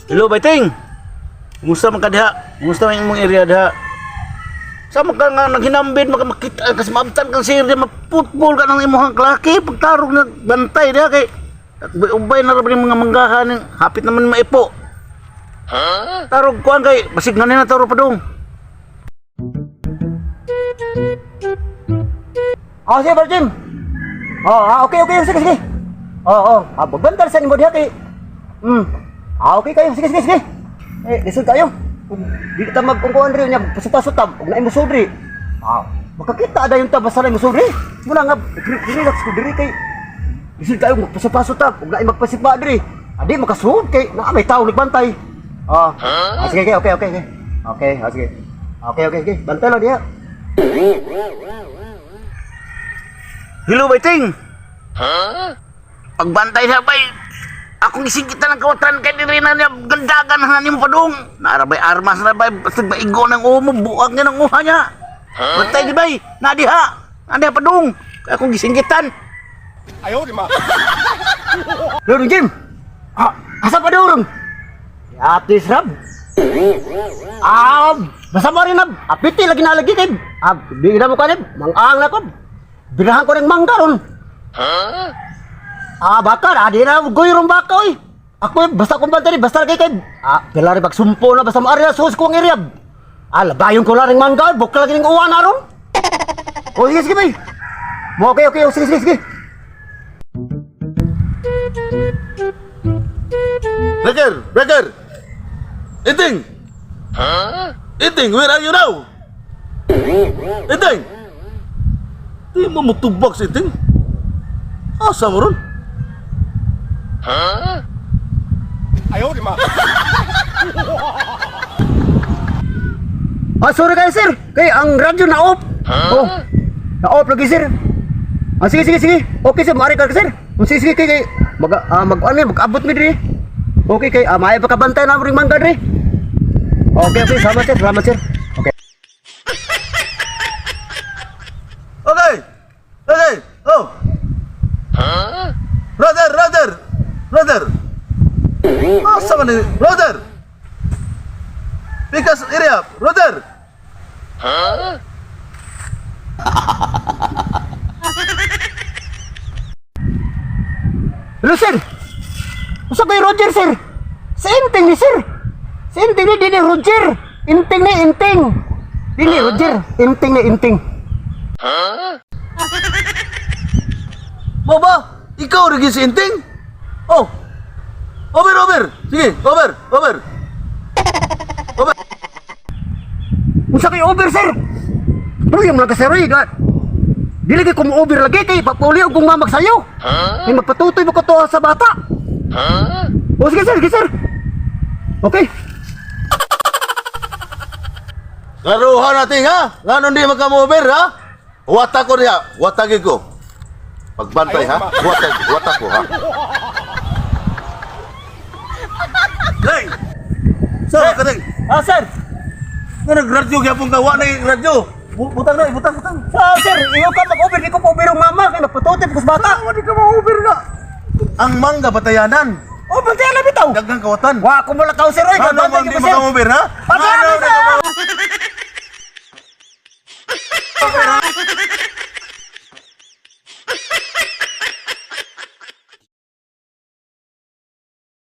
Hello, Baiting. Kumusta man ka diha? Kumusta man imong area diha? Sama ka nga naghinambin maka makita kasi maabtan kang sir diha, maputbol ka ng imong klaki pagtarog na bantay diha kay ubay na ra ba ni mga manggahan hapit naman maipo. Tarog kuan kay basig nga na tarog padung. Oh, sige, Brother Jim. Oh, ah, okay, okay, sige, sige. Oh, oh, ah, magbantay sa nimo diha kay. Ah, okay kayo. Sige, sige, sige. Eh, lisod kayo. Kung di ta magkungkuan rin niya, pasuta-sutab, ug naay musudri. Ah, makakita ada yung tabasa na musudri. Muna nga, relax ko diri kay lisod kayo magpasuta-sutab, ug naay magpasipa diri. Adi makasuod kay naa may tao nagbantay. Oh. Ah, sige, okay, okay, okay. Okay, okay, ah, sige. Okay, okay, sige. Bantay lang diha. Hello, Baiting. Pagbantay na bay. Akong isingkitan ng kawatan kay diri na niya gandagan na nimo padung. Naara bay armas na bay basig maigo ng umo buang niya ng uha niya. Bantay di bay. Na diha. Na diha padung. Kay akong gisingkitan. Lorong Jim! Ah, asa pa daw? Ate Srab! Ah, basta mo rin ab. Apiti lagi na lagi kay. Ah, di na mo kanib. Mangang na ko. Birahan ko ng mangga ron. Ah, baka ah, di na goy ron baka oy. Ako basta kong bantay basta lagi kay. Ah, pila rin pagsumpo na basta maari na sus ko ang area. Ah, labayon ko lang ring mangga, oy. Bukla lagi ning uwan na ron. O sige, sige, bay. Mo okay, okay, sige, sige, sige. Breaker! Breaker! Iting! Huh? Iting, where are you now? Iting! Di mo mutubag si Iting. Asa mo ron? Ah, sorry kayo, sir. Kay ang radyo na off. Oh. Na off lagi, sir. Ah, sige, sige, sige. Okay, sir. Maari ka, sir. Oh, sige, sige, kay, kay. Mag, ah, mag, ano, mag-abot mi diri. Okay, kay, ah, maayo pa kabantay na ring mangga diri. Okay, okay. Salamat, sir. Salamat, sir. Okay. Okay! Okay! Oh! Huh? Brother! Brother! Brother! Asa man ni? Brother! Pikas area! Brother! Hello, sir. Usa kay Roger, sir. Sa inting ni sir. Sa inting ni, di ni Roger. Inting ni, inting. Di ni Roger. Inting ni, inting. Mo ba? Ikaw rin si Inting? Oh! Over, over! Sige, over, over! Over! Unsa kay over, sir? Pero yung mga sir, oy, di lagi kung over lagi kay papuli og kung mamag sayo. May magpatutoy mo ko to sa bata. O sige sir, sige sir. Okay. Laruhan natin ha! Ngano di magka-mover ha? Wata ko diha, watagi ko. Pagbantay ha? Watag, wata ko ha. Leng! Sa ka ding? Ah, sir. Nga nagradyo gyapon ka wa na yung radyo. Butang na, butang, butang. Ah, sir, iyo ka mag-over di ko pa over ang mama kay magpatutoy ko sa bata. Wa di ka ma-over na. Ang mangga batayanan. Oh, bantay na bitaw. Daghang kawatan. Wa ko mo lakaw sir, oy, Ano bantay man di ko sir. maka-over ha? Bantay Ano na, di sir. ka ma-